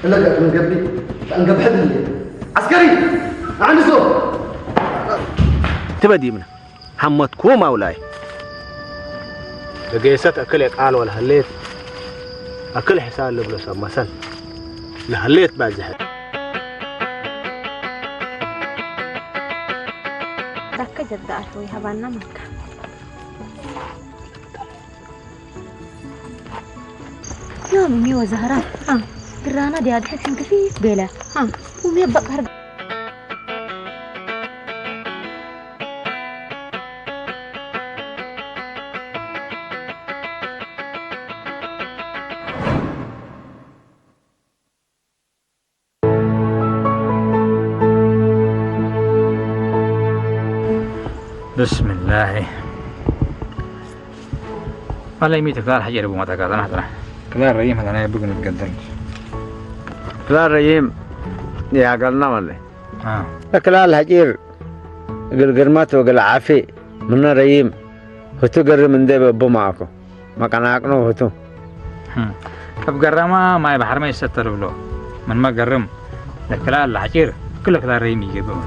እለቀቅ ንገቢ፣ እንገብሐ ድልየ። ዓስከሪ፣ ኣዕንሶ! ትበዲምና፣ ሓሞትኩም ኣውላይ። በጌሰት እክል የቃል ወለሃሌት፣ እክል ሕሳብ ልብሎ ሰብ መሰል፣ ለሃሌት ባዝሐ። ዳከ ጀዳ ኣልፎ ይሃባና ማካ። ዮም ሚወ ዛህራ፣ አ፣ ግራና ዲያ ድሕን ሕንክፊፍ ቤለ፣ አ፣ ውሜ በቃር። ብስምላሂ። ማለይ ሚቱ ክላል ሓጀር ብሞታ ጋር ጥራሕ ጥራሕ። ክላል ረይም ሀገና የብግን ገደም። ክላል ረይም ያገልና ማለይ። አ። ክላል ሓጀር ግልግርማት ወገል ዓፊ ምነ ረይም ህቱ ገርም እንደ በቦ ማእኮ። መቀናቅኖ ህቱ። ህም። ከብ ገረማ ማይ ባሕር ማይ ይሰተር ብሎ። ምን መገርም ለክላ ለሐጪር ክለ ክላ ረይም ይገብም።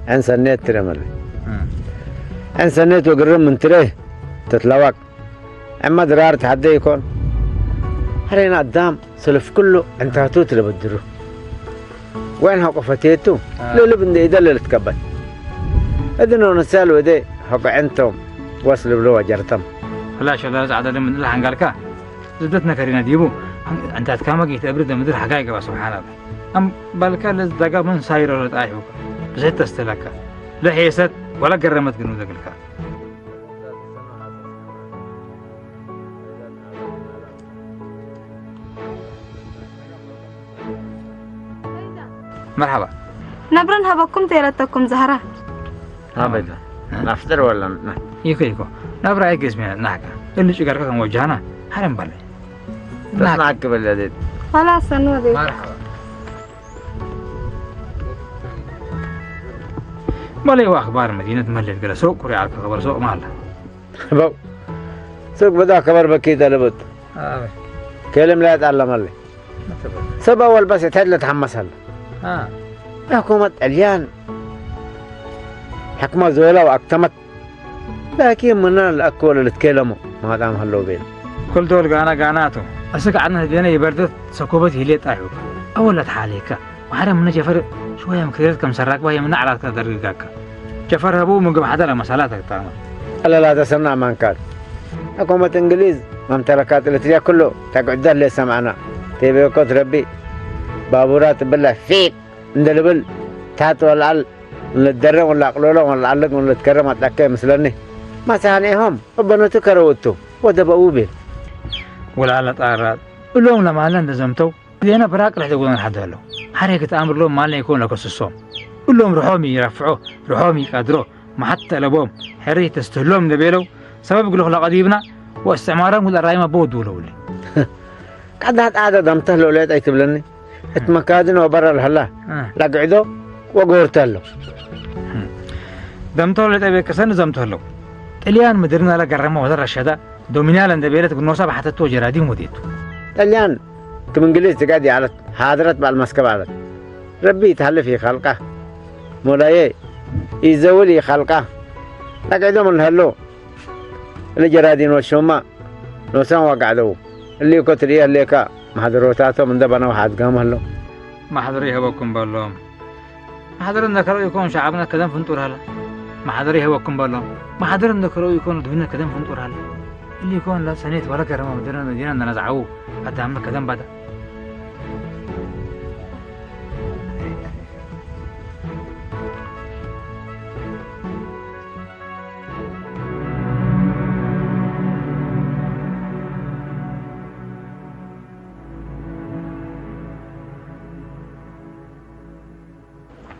ዕን ሰኔት ትረመለ። ህም። ዕን ሰኔት ወግርም ምን ትረ ተትለዋቅ። ዕማ ድራር ተሐደ ይኮን። ሐሬና አዳም ሰልፍ ኩሉ ዕንታቱ ትለበድሩ። ወይን ሐቆ ፈቴቱ፣ አ። ልልብ እንደ ኢደ ለልትቀበል። እድኖ ንሳል ወደ ሐቆ ዕንቶም ወስ ልብሎ ወጀርተም። ፍላሽ ወላ ጻዕዳ ደም እንድላ ሐንጋልካ፣ ዝደት ነከሪና ዲቡ፣ ዕንታትካ መጊት እብሪ ደምድር ሐጋይ ገባ፣ ስብሓን ኣላ። ኣም ባልካ ለዝዳጋ ምን ሳይሮ ለጣይሑ፣ ብስሕት ተስተለካ። ለሕየሰት ወላ ገረመት ግኑ ደግልካ። መርሓባ። ነብረን ሃበኩም ተይረተኩም ዛህራ። ኣበጋ። ናፍጥር ወላ ና። ይኮ ይኮ። ናብራ ኣይገዝሚያ ናካ። እሉ ጭጋርካ ከም ወጃና። ሐረም ባለ። ናክ። ናክ በለ ዴት። خلاص እንወደ። መርሓባ። ማለይ ወኣኽባር መዲነት መለል ገለ ሱቅ ኩሪ ዓልከ ኸበር ሱቅ ማለ። በው። ሱቅ በዳ ከበር በኪ ጠለበት። ኣበ። ከለም ላይ ጣላ ማለይ። ሰባ ወልበስ ተድለ ተሐመሳለ። አ። ሕኩመት ዕልያን። ሕክመት ዘወላ ወኣክተመት። ላኪን ምና ለኣኮለ ልትከለሙ ማጣም ሀለው ቤል። كل دول قانا قاناتهم. أسك عنا هدينا يبردت سكوبت هليت أيوب. أولا تحاليك. وحرم من جفر شوية مكريت كم سراك وهي من أعلى تدرقك. جفر هبو من قم حدا لمسالاتك تعمل. ألا لا تسمع من كان. حكومة إنجليز ممتلكات الاتريا كله تقعد له سمعنا. تيبي وكوت ربي. بابورات بالله فيك. عند البل. تات والعل. ንደረቕ ወላ ኣቕሎሎም ወላ ኣለግ ወላ ትከረም ኣጣከ ምስለኒ። ማሳኔሆም እበነቱ ከረውቱ ወደበኡ ቤል። ወላ ለጣራት እሎም ለማለ እንደዘምተው ዜና ብራቅ ርሕ ደጎና ሓደሎ። ሓሬ ክትኣምርሎም ማለ ይኮን ለከስሶም። እሎም ርሖም ይረፍዖ፣ ርሖም ይቀድሮ፣ ማሓት ጠለቦም፣ ሕሪ ተስትህሎም እንደቤለው፣ ሰበብ ግልኹ ለቐዲብና፣ ወእስትዕማሮም ግል ኣራይማ በወዱ ለውሊ። ቀዳት ዓደ ደምተህ ለውሌት ኣይትብለኒ። እቲ መካድን ወበረ ለሀላ እ። ላግዕዶ ወገወርተ ኣሎ። ደምተው ለጠቤ ከሰን ዘምተው ለው። ጥልያን ምድርና ለገረመ ወዘ ረሸዳ ዶሚንያ ለንደቤለት ግኖሳ ባሕተቶ ጀራዲን ወዴቱ። ጥልያን ክም እንግሊዝ ትጋዲ ኣለት ሃድረት ባል መስከብ ኣለት። ረቢ ይትሃልፍ ይኸልቃ። ሞላዬ ይዘውል ይኸልቃ። ላግዕዶ ምን ለሀሎ። እሊ ጀራዲን ወሾማ ኖሳን ዋጋዕደው። እሊ እኮ ትርእየ ህሌካ ማሕደሮታቶም እንደ ባና ውሓት ጋም ህሎ። ማሕደሮ ይህበኩም በሎም። ማሕደሮ እንደከረው ይኮን ሸዓብነት ከደም ፍንጡር ሃለ። ማሕደሮ ይህበኩም በሎም። ማሕደሮ እንደከረው ይኮን ድብነት ከደም ፍንጡር ሃለ። እሊ ይኮን ለሰኔት ወለ ገረማ ምድረ መዲና እንደነዝዓው ኣዳምር ከደም ባዳ።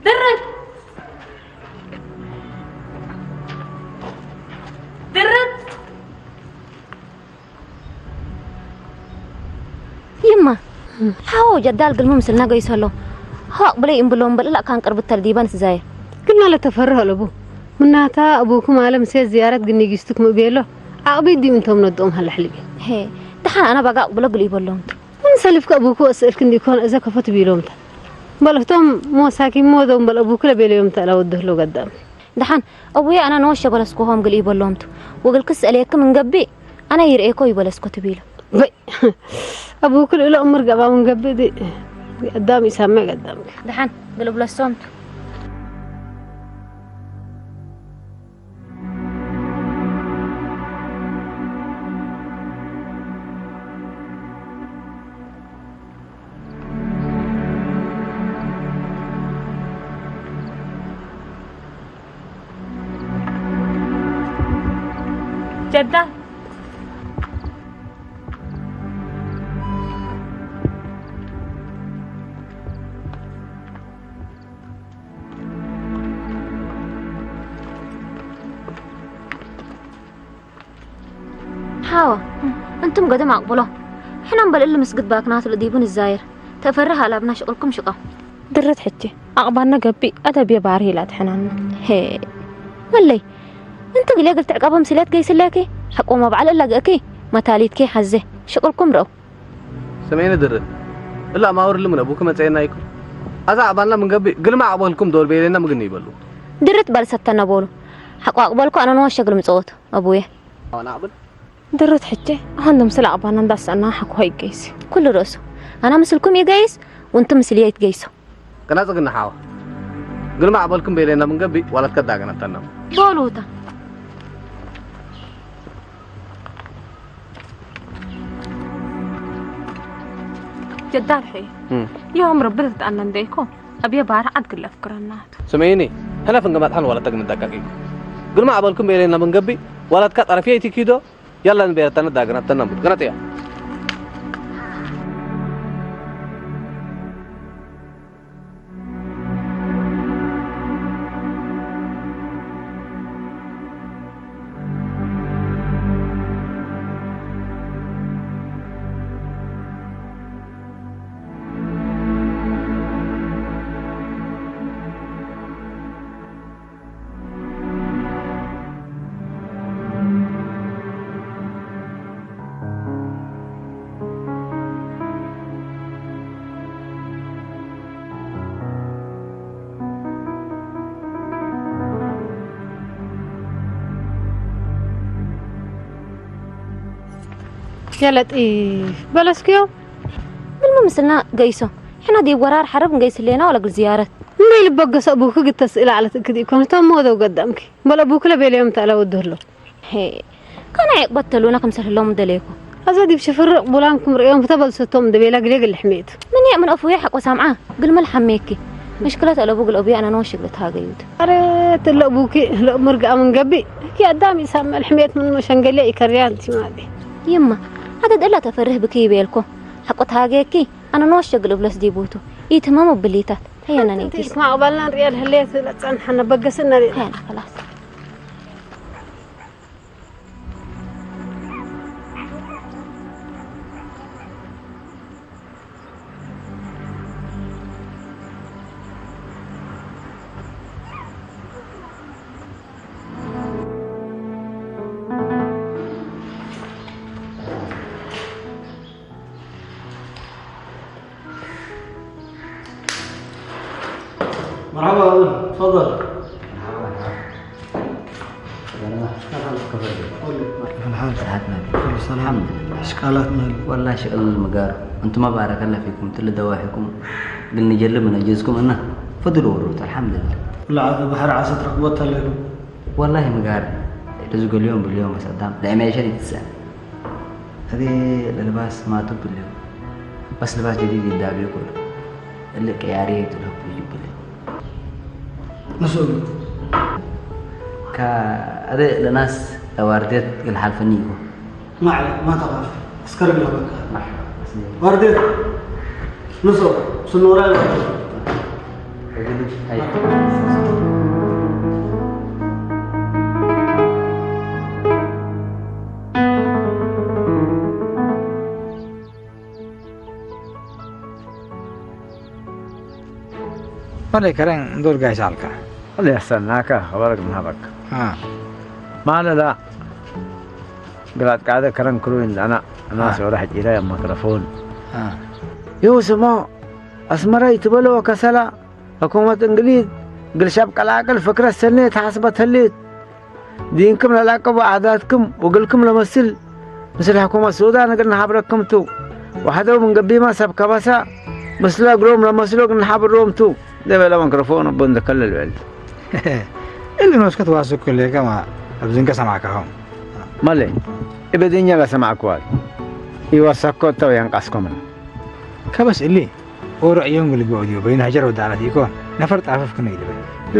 ድርት! ድርት! ይማ፣ ሓው ጀዳል ግልሙ ምስልና ገይሶ ኣሎ። ሆቅ ብለይ እምብሎ እምበል እላ ካን ቅርብት ተልዲበን ስዛየ። ግን ማለት ተፈርህ ኣለቡ። ምናታ ኣቡኩም ኣለ ምሴት ዝያረት ግን ንጊስቱክ ምእቤሎ። ዓቕቢ ዲም እንቶም ነድኦም ሃለ ሕልቢ። ሄ፣ ደሓን ኣና ባጋ ኣቕብሎ ግልኢ በሎም። ምን ሰልፍከ ኣቡኩ እስእልክ እንዲኮን እዘ ከፈት ቢሎም ተ። በልክቶም ሞሳኪ ሞዶ እምበል ኣቡኩ ለቤለዮም ተላ ወድህሎ ገዳም። ደሓን፣ ኣቡየ ኣና ነወሸ በለስኩ ሆም ግልኢ በሎም ቱ። ወግልክስ እልየክም እንገቢ፣ ኣና ይርእየኮ ይበለስኮ ትቢሉ። ወይ፣ ኣቡኩ ልእሎ እምር ገባውን ገብእ ዲ። ቀዳም ይሳመ ቀዳም። ደሓን፣ ግልብለሶም ቱ። ጀዳ። ሓዋ፣ እንቱም ገደም ኣቕብሎ። ሕናም በልእል ምስግድ ባክናት ልዲቡ ንዛየር። ተፈርህ ኣላብና ሽቕልኩም ሽቐው። ድርት ሕጂ፣ ኣቕባና ገቢ ኣደብየ ባር ኢላ ትሕናና። ሄ፣ መለይ፣ እንቱ ግሌ ግል ትዕቀቦም ስሌት ገይስለኪ፣ ሓቆሞ ባዕል እላግእኪ፣ መታሊትኪ ሓዘ፣ ሽቕልኩም ረው። ስምዒኒ ድርት፣ እላ ማውር ልምን ኣቡኪ መጸየና ይኩ። ኣዛ ኣቕባልና ምን ገቢ፣ ግልማ ኣቕበልኩም ዶል ቤሌና ምግን ይበሉ። ድርት በልሰተና ቦሉ። ሓቆ ኣቕበልኩ ኣነ ንወሸ ግልም ጸወቱ፣ ኣቡየ። ኣዋን ኣቕብል። ድርት ሕጂ፣ ኣሁን ንምስል ኣቕባና እንዳሰና ሓኮ ይገይስ። ኩሉ ርእሱ። ኣና ምስልኩም ይገይስ፣ ወንቱ ምስል የይት ገይሶ። ቅናጽ ግን ሓዋ። ግልማ ኣቕበልኩም ቤሌና ምን ገቢ፣ ዋላት ከዳገና ተናም። ቦሉ ውታ። ጀዳል ሕይ። እም። ዮም ረብል ተጣና እንደይኮ። ኣብየ ባር ዓድ ግለፍ ክረናት። ስመይኒ፣ ሕና ፍንገማት ሓን ዋላት ተግን ደቃቂ። ግልማ ኣቕበልኩም ቤሌና ምን ገቢ፣ ዋላትካ ጠረፍየ ይትኪዶ፣ ያላ ንቤረተነ ዳገና ተናም። ቅናጽ እያ። يا لطيف، بلسكيو. بالمو ምስልና ገይሶ ሕና ዲ ወራር ሓረብ ንገይስ ህሌና ዋላ ግል ዝያረት እንደ ይልበገሰ ቡክ ግተስ ኢላ ዓለት እክድ ይኮን ተሞደው ገዳምኪ በለ ቡክ ለቤለዮም ተላ ወድህሎ ሄ ካና ዕቅበት ተሉና ከምሰልህሎም ደለይኩ ኣዛ ዲብ ሽፍርቅ ቡላም ክምርእዮም ክተበልሰቶም ደቤላ ግሌ ግል ሕሜት ምን ያእ ምን ኣፉ ሓቆ ሳምዓ ግልመል ሓሜኪ ምሽክለት ኣለቡ ግል ኦብያ ኣነኖ ሽግለት ሃገዩት ኣረ ትለቅ ቡኪ ለቅ ምርግኣ ምን ገቢ ኪ ኣዳም ይሳመል ሕሜት ምን መሸንገሊያ ይከርያ ኣንቲ ማዲ ይማ ሓደ ደላ ተፈርህ ብኪ ይቤልኮ ሓቆ ተሃገየኪ ኣነኖ ሸግል እብለስ ዲቡቱ ኢትመም ብሊታት هيا نني تسمع قبلنا نريال هليت لتصنحنا بقسنا هيا خلاص مرحبا أبونا، تفضل. مرحبا، مرحبا. سلامة. مرحبا. تفضل. قول لي. كيف الحال؟ صحتنا. كل سلام. الحمد لله. إشكالاتنا. والله شغل المقار. أنتم ما بارك الله فيكم، تل دواحيكم. قلنا جل من أجزكم أنا. فضلوا وروت، الحمد لله. لا، بحر عسى تركبوت تلهم. والله مقار. تزوج اليوم باليوم بس قدام. لا، ما يشري تسأل. هذه للباس ما تبلغ. بس لباس جديد يدابي كله. اللي قياري تلهب يجيب لي. نسوي. كا هذه لناس واردات الحال فنيكو. ما عليك، ما تخاف. عسكر الله بك. مرحبا. واردات. نسوي. سنورا. Pale karen dur gaisal ka. Pale asan naka habar gnabak. Ha. Mala la. Grat kada karen kruin dana. Ana sora hajira ya mikrofon. Ha. Yo sema asmara itbalo kasala. حكومة إنجليز قل شاب قلاقل فكرة سنة تحسب تليت دينكم للاقب وعاداتكم وقلكم لمسل مثل حكومة السودان قلنا حبركم تو وحدو من قبي ما سب كبسا مثل قروم لمسلو قلنا حبر روم تو ده بلا ميكروفون بند كل الويل اللي نوسكت واسك كل كما أبزنك سمعك هم مالي إبدين يلا سمعك وال يوسكو تو ينقصكم كبس اللي ኦሮ እዮም ግልግኦ ድዮ በይኑ ሀጀር ወዳዕለት ኢኮ ነፈር ጣፈፍ ክነ ይልበ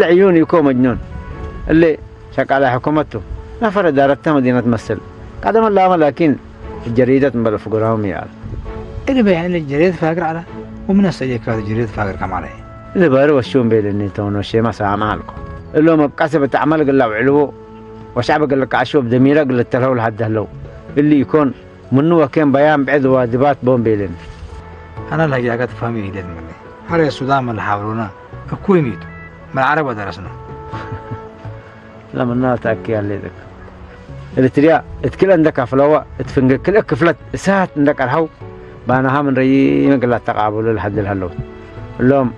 لعيون يكو مجنون اللي شقالة حكومته نفر دارت مدينة مسل قدم الله لكن الجريدة مبلف قراهم يال إذا بيان الجريدة فاقر على ومن السجل كاد الجريدة فاقر كمالي اللي بارو الشون بيلني تونو شيما سامع لكم اللي هم بقاسة بتعمل قال له علو وشعب قال لك عشوب دميرة قال له تلهو لحد هلو اللي يكون منو وكين بيان بعد واجبات بون بيلن أنا لا جاكت فهمي إيدين مني هر السودان من حاولونا أكوي ميتو من العرب ودرسنا لما الناس تأكي اللي ذك الاتريا اتكل عندك فلوا اتفنق كل اكفلت اسات عندك الهو بانا ها من ريي مقلا تقابل لحد الهلو اللوم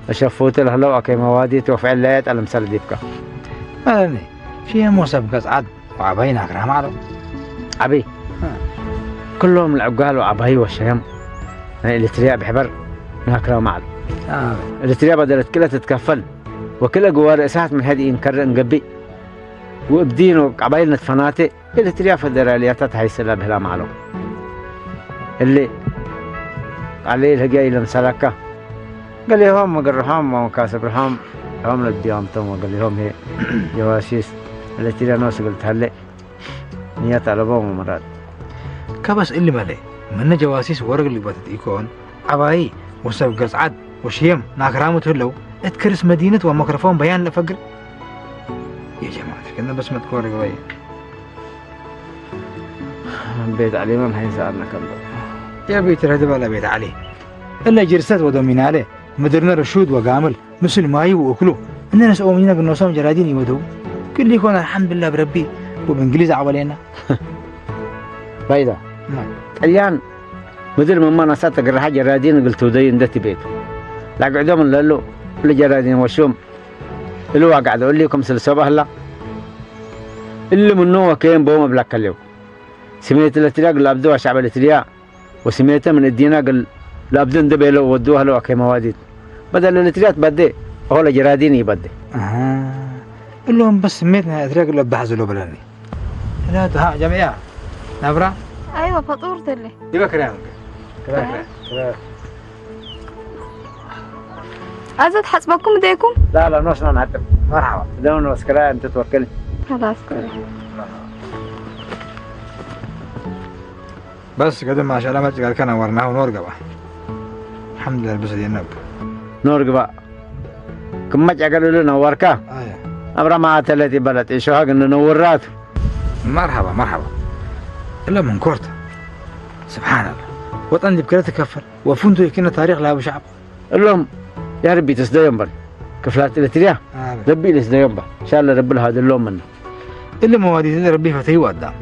اشفوت الهلو اكي موادي توفع الليت المسل ديبكا أنا في موسى بقصعد وعباي ناكرها معلو ዓብይ ኩሎም ንዕጓል ዓባይ ወሸዮም ናይ ኤሌትሪያ ብሕበር ናክራ ማዕሉ ኤሌትሪያ በደለት ክለ ትትከፈል ወክለ ግዋር እሳት ምን ሀዲ እንከረ እንገቢ ወእብዲን ወቃባይል ነትፈናቴ ኤሌትሪያ ፈደራልያታ ተሃይሰላ ብህላ ማዕሎ እሊ ቃሌል ህግያ ኢለምሰላካ ገሌሆም መገርሖም ወመካስብርሖም ሖም ለዲያምቶም ወገሌሆም ሄ ጀዋሲስ ለቲለኖ ስግል ተሀሌ ንየት አለቦም ወመራድ። ከበስ እሊ መለ መነ ጀዋሲስ ወረግ ልግበትት ኢኮን ዐባዪ ወሰብ ገጽዓድ ወሽየም ናክራሙ ትህለው እት ክርስ መዲነት ወመክረፎን በያን ለፈግር የጀማት ከነ በስ መትኮር ግበይ ቤት ዓሊመን ሀይሰኣና ከምበ የቤት ረድበለ ቤት ዓሊ እለ ጅርሰት ወዶሚናለ ምድርነ ርሹድ ወጋምል ምስል ማዩ ወእክሉ እነ ነስኦ ምኒነ ግኖሶም ጀራዲን ይወደው ክል ይኮን አልሐምዱላ ብረቢ ወብእንግሊዝ አዕወሌና ባይዳ ጥልያን ምድር መማናሳ ተግርሓ ጀራዲን እግል ትውደይ እንደ ትቤቱ ላግዕዶም ለሉ እሊ ጀራዲን ወሹም እሊ ዋጋዕዶ እሊ ክምስል ሰብ አህላ እሊ ምኖ ወከየን ቦም እብላከሌው سميت الاترياق لابدو وشعب الاترياق، وسميته من الديناق لابدو اندبيلو ودوه لو كيما واديت. بدل الاترياق بدي، هو لجرادين يبدي. اللهم بس سميتنا اترياق لبحث لو بلاني. لا تها جميع. نبرا. ايوه فطور تلي. يبكر يا مكي. يبكر. ازت حسبكم ديكم؟ لا لا نوسنا نعتب. مرحبا. لو نوس كلا انت توكلي. خلاص كده. بس قد ما شاء الله ما تقال كان ورناه ونور قبا. الحمد لله بس دي النب. نور قبا. كم ما تقال له نوركا. ايه. أمر ما أتلتي بلد إيشو هاق إنه نورات. مرحبا مرحبا. الا من كورتا. سبحان الله. وطن دي بكره تكفل وفندو يكنا تاريخ لها شعب. اللهم يا ربي تسديهم بل. كفلات الاتريا. آه. ربي لسديهم بل. إن شاء الله رب الهاد اللهم منه. الا موادي زي ربي فتي ودا.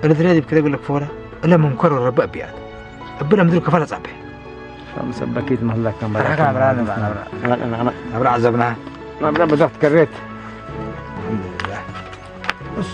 الاتريا دي بكره يقول لك فورا. الا من كور رب ابيات. ابلا مدير كفاله صعبه. خمسة بكيت مهلا كان أنا كان أبرا- أنا- أنا- أنا- أنا أنا ابرا عزبناها. أنا أنا بدأت كريت. الحمد لله. بس.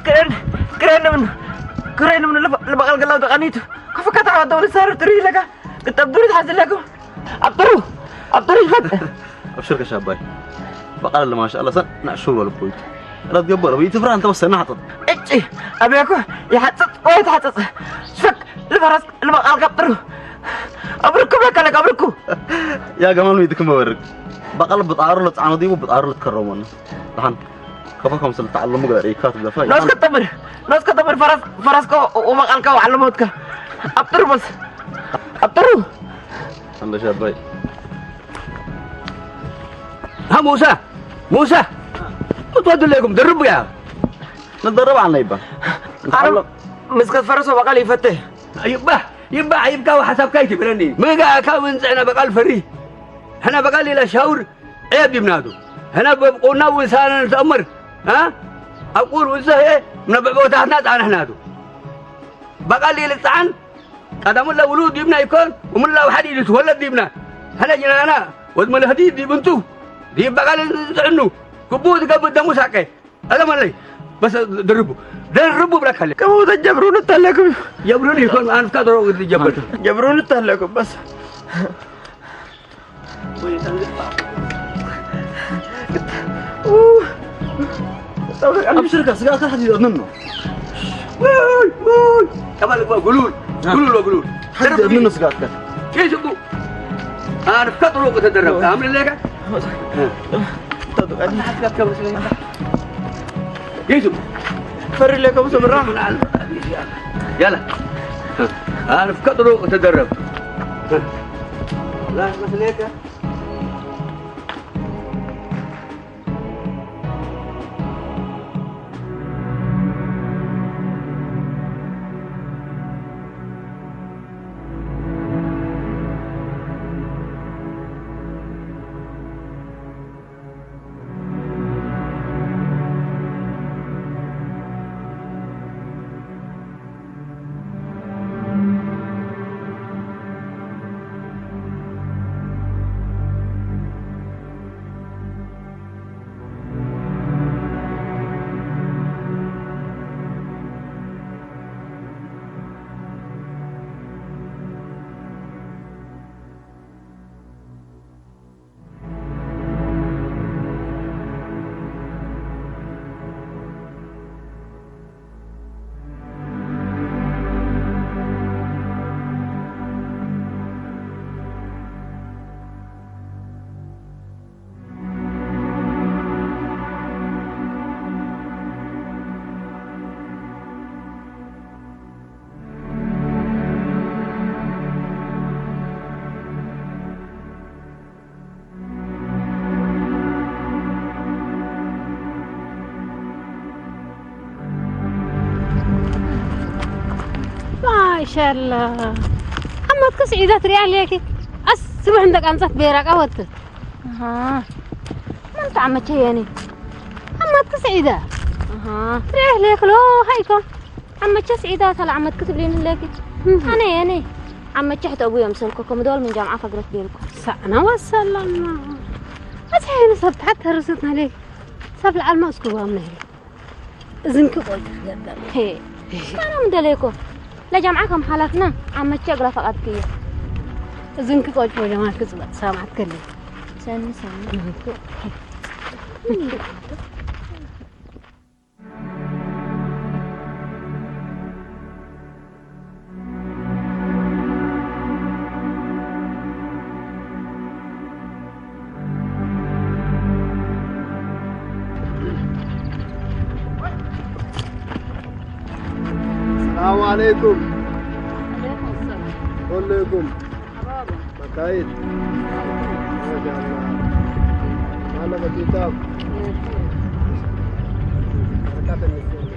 ክረን ክረን ምን ክረን ምን ለባቃል ገላው ተቃኒቱ ከፈካታ ወደው ልሳር ትሪ ለጋ ቅጠብ ዱሪ ተሓዝለኩም ኣብጥሩ ኣብጥሩ ይፈጥ أبشرك يا شاباي. بقال اللي ما شاء الله سن نعشور ولا بويت. لا تقبل أبي تفرح أنت بس نحطط. እጭ ኣብያኩ ይሓጽጽ ወይ ተሓጽጽ ስክ ልበራስ ልበቃል ካብጥሩ ኣብርኩ በቃ ለካ ኣብርኩ يا جمال ميدك ما ورك. بقال بتعارض لتعانضي وبتعارض لتكرمون. الحين كفاكم سلت على المقدر إيكات بلفا. ኖስ ከተምር ኖስ ከተምር ፈረስ ፈረስከ ወመቃልከ ዓለሞትከ ኣብጥሩ በስ ኣብጥሩ عند شاباي. ها موسى، موسى، اتفضل لكم دربوا يا نتدرب على نيبة. ኣረ ምስ ከትፈረሶ በቃል ይፈትህ يبا يبا عيب كاو حسب كايتي برني ميغا كاو انزعنا بقال فري هنا بقال الى شاور عيب يبنادو هنا بقونا وسانا نتأمر ها أقول وزه من بعبوتاتنا تعال هنادو بقال الى تعال ቀደም ለውሉድ ዲብና ይኮን እምላ ውሓድ ኢሉ ትወለድ ዲብና ሀነ ጅናና ወድመ ለህዲ ዲብ እንቱ ዲብ በቀል ዝጥዕኑ ግቡእ ዝገብእ ደሙ ሳቀ ቀደም ኣለይ በስ ደርቡ ደርቡ ብለካ ኣለ ከምኡ ተጀብሩን እተለኩም ጀብሩን ይኮን ኣንፍካ ደሮ ዝጀብር ጀብሩን እተለኩም በስ أبشرك سقاط حد يضمنه. قبل قلول قلول وقلول حد يضمنه سقاط كيف يقول؟ أنا فكرت روك تدرب عامل ليك. يجب فرق لك أبو سمرة. يلا. أنا فكرت روك تدرب. لا بس ليك. إن شاء الله. عمتك سعيدة تريال ليكي. أس سبح عندك أنصت بيرك أوت. ها. ما أنت عمتك يعني. عمتك سعيدة. ها. تريال ليك لو هيكم. عمتك سعيدة تلا عمتك تبلين ليكي. أنا يعني. عمتك حتى أبويا مسلكو كم دول من جامعة فقرت بينكم. سأنا وسلم. أتحين صبت حتى رزتنا ليك. سبل على المسكو وامنه. እዝንኪ ቆልቲ ክገብር። ሄ፣ ኣነ ምን ደለይኮ? ለጃምዓ ከም ሓላፍና ዓመቼ እግራ ፈቃድኪ እዩ። እዝንኪ ቆልቲ ወደ ማርክ ጽበጥ ሰማት ከለ። ሰኒ ሰኒ። السلام عليكم. عليكم السلام. كلكم. مرحبا. مكايد. ما شاء الله. ما لك كتاب. بركات المسلمين.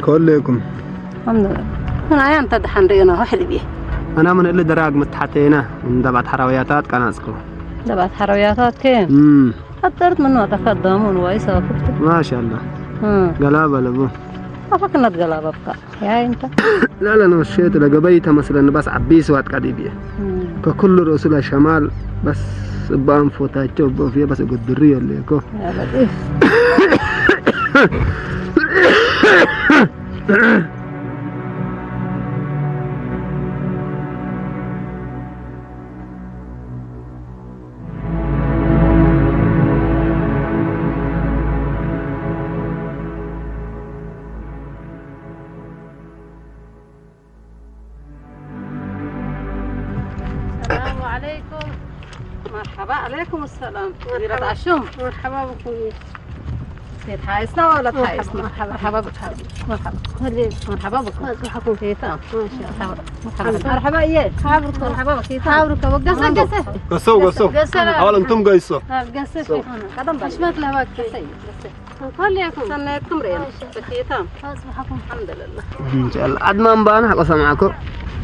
كلكم. الحمد لله. أنا أنت دحين رينا واحد بيه. أنا من اللي دراج متحتينا من دبعة حروياتات كان أسكو. دبعة حروياتات كيف؟ امم. حضرت منه تقدمون ويسا كنت. ما شاء الله. امم. قلابة لبو. أفكنا تقلابة بقى. يا أنت. لا لا، أنا مشيت لقبيت مثلا بس عبيس وات قديبية. امم. ككل رؤوس الشمال بس بأنفوتاتشو بوفيا بس قد دريو ليكو. يا لطيف. السلام عليكم. مرحبا، عليكم السلام. مرحبا. كبيرة عشوم. مرحبا بكم. تحايسنا ولا تحايسنا؟ مرحبا. مرحبا بك. مرحبا. هلي. مرحبا بكم. مرحبا. تيتا. ما شاء الله. مرحبا. مرحبا. مرحبا إيه. حابركم. مرحبا بك. حابركم. قصة، قصة. قصة، قصة. قصة. أول أنتم قصة. قصة. قدم بس. حشمت لها وقت. قصة، قصة. كلكم. ሰናይኩም ርኤና። በኪታም። ኣልሓምዱሊላህ። إن شاء الله. عدمان بان حق سمعكم.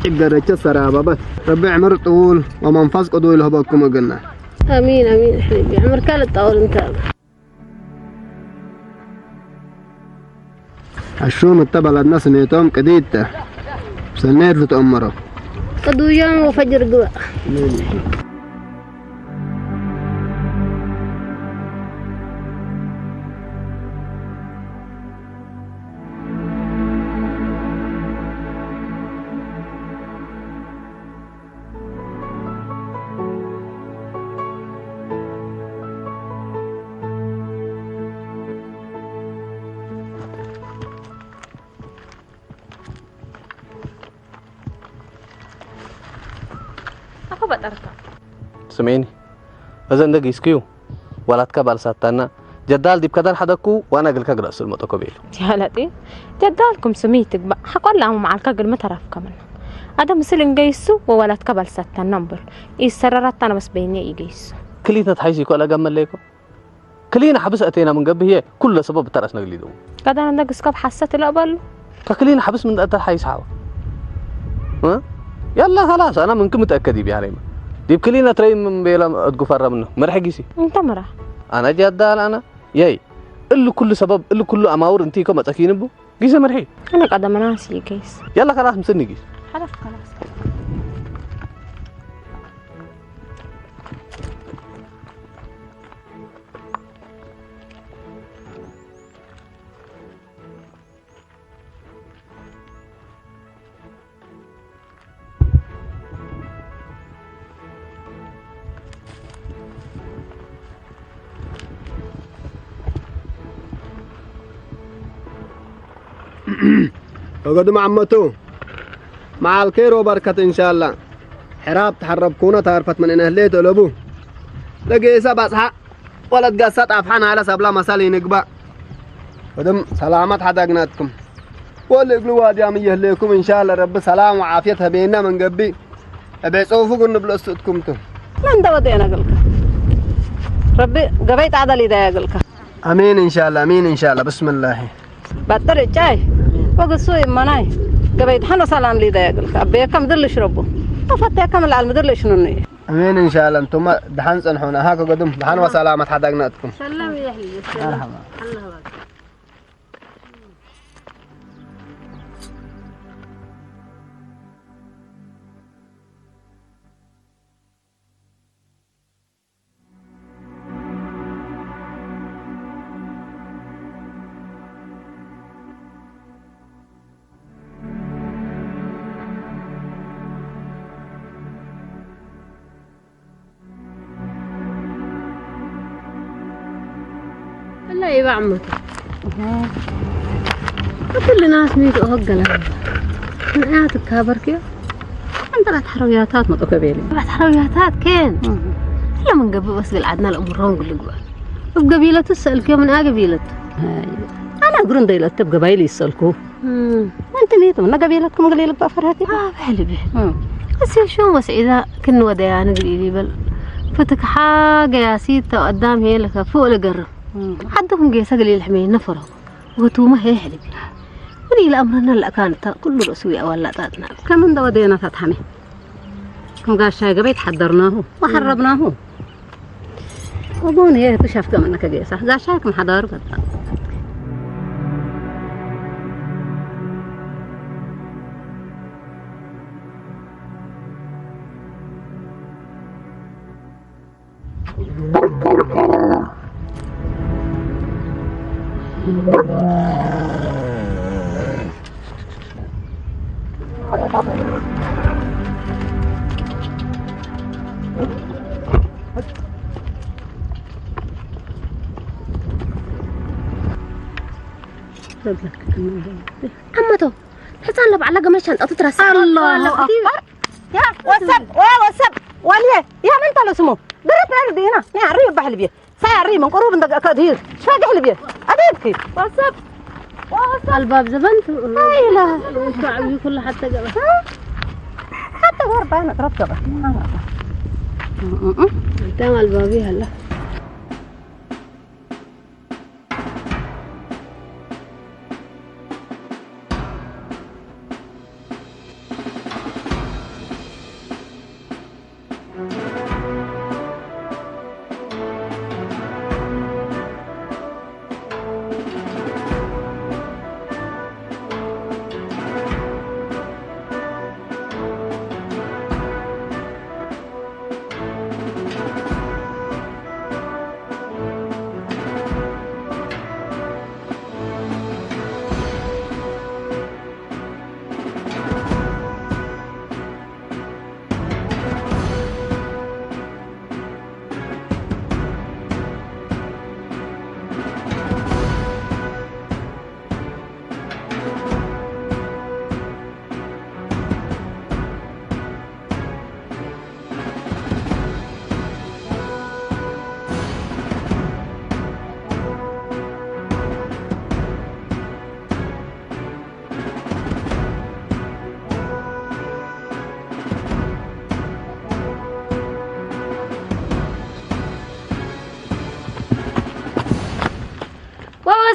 إقدر يتسرى بابت. ربي عمر طول ومنفذ قدو له بكم قلنا. آمين، آمين، حبيبي. عمر كان الطول انت. الشوم التبع الناس نيتهم قديدة. سنيت لتأمره. قدو يوم وفجر قوة. ኣኮ በጠርካ። ስምዒኒ፣ እዘ እንደ ጊስክዩ ዋላትካ ባልሳታና ጀዳል ዲብ ከደን ሓደኩ ዋና ግልካ ግዳ ስል መጠኮ ቤሉ። ያላጤ ጀዳልኩም ስሚ ትግባ ሓቆላ አሙ መዓልካ ግልመ ተራፍከምና ኣደ ምስል እንገይሱ ወወላትካ ባልሳታና እምበር ይሰረራታና በስ በይነ ይገይሱ። ክሊት ነትሓይስ ይኮ ለገመለይኮ ክሊና ሓብስ ኣተይና ምን ገብህ እየ ኩለ ሰበብ ብተራስ ነግሊደው። ቀዳና እንደግስ ካብ ሓሰት ለእበሉ። ከክሊና ሓብስ ምን ተሓይስ ሓው። እ? ያላ خلاص أنا منك متأكد يبي عليما. ديب كلينا تري من بيلا أدقو فرمنا مرح قيسي. እንተ ምራ ኣነ ጀዳል ኣነ የይ እሉ ኩሉ ሰበብ እሉ ኩሉ ኣማውር እንቲኮ መጸኪንቡ ጊዘ መርሒ ኣነ ቀደመና ሲገይስ يلا خلاص مسني ጊስ ሓላፍ خلاص ፈገዱ መዓመቱ መዓልከይ ሮ በርከት እንሻላ ሕራብ ተሐረብኩነ ታርፈት ምን እነህሌ ተለቡ ለጌሳ ባጽሓ ወለት ጋሳ ጣፍሓ ናለ ሰብላ መሳል ይንግባ ወደም ሰላመት ሓዳግናትኩም ወል እግሉ ዋድያም እየህሌኩም እንሻላ ረቢ ሰላም ወዓፍየት ሀቤና መንገቢ እቤ ጸውፉ ግን ንብሎ እስትእትኩምቱ ምን ተወደና ገልካ ረቢ ገበይ ጣዳ ሊዳ ያገልካ አሜን እንሻላ አሜን እንሻላ ብስምላሂ ባጥር እጫይ ወግሱ ይመናይ ገበይ ድሓን ወሰላም ሊዳ ያገልካ አበየካ ምድር ልሽረቡ ተፈተካ ምን ለዓል ምድር ልሽኑኒ አሜን እንሻላ እንቱማ ድሓን ጸንሑና ሃ ከገዱም ድሓን ወሰላም ኣትሓዳግናትኩም ሰላም ይሕልይ ሰላም አላህ እላ ይባዕ ሞተ። ኩልና ስሚቱ ኦገላ ንያ ትካበርክዮ። ኣንተራት ሓረውያታት መጦ ከቤል። ባት ሓረውያታት ኬን። እላ ምን ገብእ በስ ግል ዓድና ለእምሮን ግልግበል። እብ ገቢለቱ ሰልክዮ ምን ኣገቢለቱ። ኣነ እግሩ እንደይለትብ ገባይል ይሰልኩ። ወንቲ ኔት ምን ገቢለትኩም ግል ይልባ ፈርሃት። ብሕልቢ። እሴ ሹም ወስዒዳ ክንወደያ ንግል ኢሊበል። ፍትክሓ ገያሲ ተቀዳም ሄ ለከፍእ ለገርም። ዓድኹም ጌሰ ግል ይልሕሜ ነፈረው። ወቱማ ሄ ሕልቢ። ምን ኢለ ኣምረና ለእካንታ ኩሉ ርእሱ ያዋላጣጥና። ከምን ደወደና ፈትሐሜ። ከም ጋሻይ ገበይ ተሓደርናሁ ወሓረብናሁ። ወጎን ሄ ትሸፍከ ምነከ ጌሳ ጋሻይ ከም ሓዳሩ ፈታ። ዓመቶ ሕፃን ለብዓላ ገመድ ሻንጣቱ ትረሳ ኣላሁ ኣክበር። ያ ወሰብ ዋ ወሰብ ዋልየ ያ ምን ተለ ስሙ ብረት ናይ ርድኢና ናይ ኣሪ ይባሕል ብየ ሳይ ኣሪ ምን ቁሩብ እንደ ከድሂር ሸግሕ ልብየ ኣደብኪ ወሰብ ኣልባብ ዘበንቱ ኣይላ ዓብዩ ኩሉ ሓተ ገበ ሓተ ወርባ ነጥረት ገበ ደም ኣልባቢ ሃላ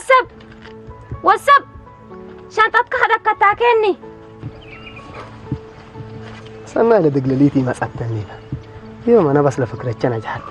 ሰብ ወሰብ ሻንጣትካ ከደካ ታከኒ ሰናይ ለድግለሊት ይመጻተኒ ይም ኣነ በስለ ፍክረቸን ኣጅሓት